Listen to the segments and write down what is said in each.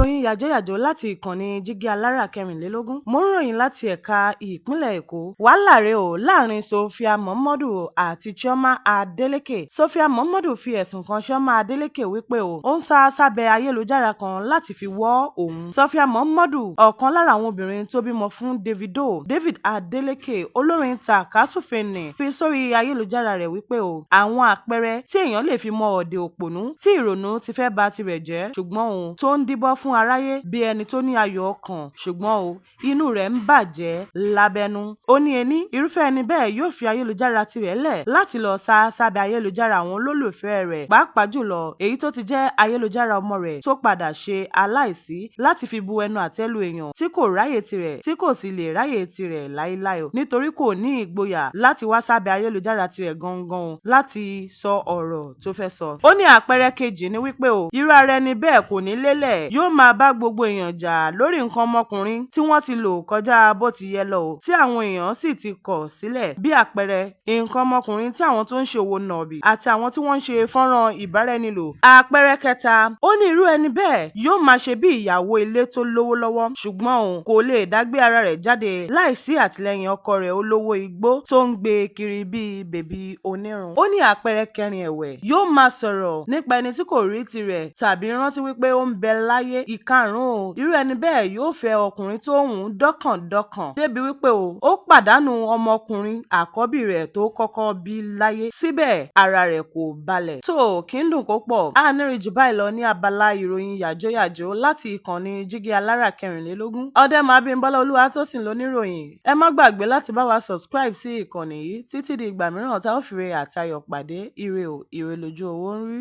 Ìròyìn yàjóyàjó láti ìkànnì Jígí Alára 24. Mo ń ròyìn láti ẹ̀ka ìpínlẹ̀ Èkó. Wàhálà rèé o láàrin Sophia Momodu àti Chioma Adeleke. Sophia Momodu fi ẹ̀sùn kan Chioma Adeleke wípé ó ń sá sábẹ́ ayélujára kan láti fi wọ́ òun. Sophia Momodu, ọ̀kan lára àwọn obìnrin tó bímọ fún Davido, David Adeleke, olórin tàkasúfèé nì, fi sórí ayélujára rẹ̀ wípé àwọn àpẹẹrẹ tí èèyàn lè fi mọ ọ̀dẹ̀ òpònú tí ìrònú ti fẹ́ ba tirẹ̀ jẹ́, ṣùgbọ́n òun tó ń díbọ́n fún aráyé bí ẹni tó ní ayọ̀ ọkàn, ṣùgbọ́n inú rẹ̀ ń bàjẹ́ lábẹ́nú. Ó ní ení irúfẹ́ ẹni bẹ́ẹ̀ yóò fi ayélujára tirẹ̀ lẹ̀ láti lọ sá sábẹ́ ayélujára àwọn olólùfẹ́ rẹ̀, pàápàá jùlọ èyí tó ti jẹ́ ayélujára ọmọ rẹ̀ tó padà ṣe aláìsí láti fi bu ẹnu àtẹ́ lu èèyàn tí kò ráyè tirẹ̀, tí kò sì lè ráyè tirẹ̀ láéláé o, nítorí kò ní ìgboyà láti wá sábẹ́ ayélujára tirẹ̀ gangan láti sọ ọ̀rọ̀ tó fẹ́ sọ. Ó ní àpẹẹrẹ kejì ni wípé irú ara ẹni bẹ́ẹ̀ kò ní lélẹ̀, yóò máa bá gbogbo èèyàn jà lórí nǹkan ọmọkùnrin tí wọ́n ti lò kọjá bó ti yẹ lọ tí àwọn èèyàn sì ti kọ̀ sílẹ̀, bí àpẹẹrẹ nǹkan ọmọkùnrin tí àwọn tó ń ṣe òwò nàbì àti àwọn tí wọ́n ń ṣe fọ́nrán ìbáraẹnilò. Àpẹẹrẹ kẹta, ó ní irú ẹni bẹ́ẹ̀ yóò máa ṣe bí ìyàwó ilé tó lówó lọ́wọ́, ṣùgbọ́n òun kò lè dágbé ara rẹ̀ jáde láìsí àtìlẹ́yìn ọkọ rẹ̀ olówó igbó tó ń gbé kiri bíi bèbí onírun. Ó ní àpẹẹrẹ kẹrin ẹ̀wẹ̀, yóò máa sọ̀rọ̀ nípa ẹni tí kò rí tirẹ̀ tàbí rántí wípé ó ń bẹ láyé. Ìkarùn-ún, irú ẹni bẹ́ẹ̀ yóò fẹ́ ọkùnrin tó hùn dọ́kàndọ́kàn débi wípé ó pàdánù ọmọkùnrin àkọ́bí rẹ̀ tó kọ́kọ́ bí láyé, síbẹ̀ ara rẹ̀ kò balẹ̀. Tó kí ń dùn kó pọ̀, a ní rí jù báyìí lọ ní abala ìròyìn yàjóyàjó láti ìkànnì Jígí Alára 24. Ọdẹ́mọ Abímbọ́lá Olúwatósìn lóníròyìn. Ẹ má gbàgbé láti bá wa subscribe sí ìkànnì yìí títí di ìgbà mìíràn tá ó fi re àtayọ̀ pàdé. Ire o, ire lójú owó ń rí.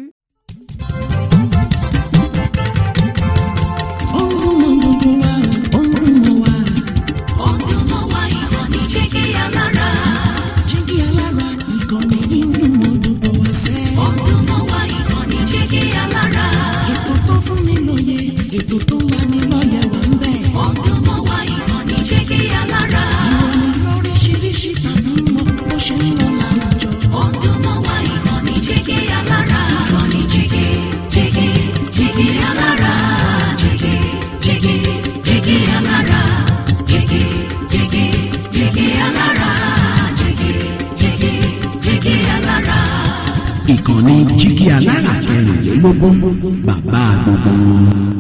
Ó ń dún mọ́ gbogbo wa, ó ń dún mọ́ wa. Ó ń dún mọ́ wa, ìkànnì Jígí Alára. Jígí Alára, ìkànnì yìí ń dún mọ́ gbogbo wa sẹ́. Ó ń dún mọ́ wa, ìkànnì Jígí Alára. Ètò tó fún ni lóye, ètò tó ń lani lọ́yẹ̀ wà ń bẹ̀. Ó ń dún mọ́ wa, ìkànnì Jígí Alára. Ìròyìn lóríṣiríṣi tàbí mọ́ bó ṣe ń lọ láwùjọ. Ó ń dún mọ́ wa, ìkànnì Jígí Alára. Ìkànnì Jígí, Jígí, Jígí Alára. Jígí, Jígí, Jígí Alára. Jígí, Jígí, Jígí Alára. Jígí, Jígí, Jígí Alára. Ìkànnì Jígí Alára 24, bàbá gbogbo wọn.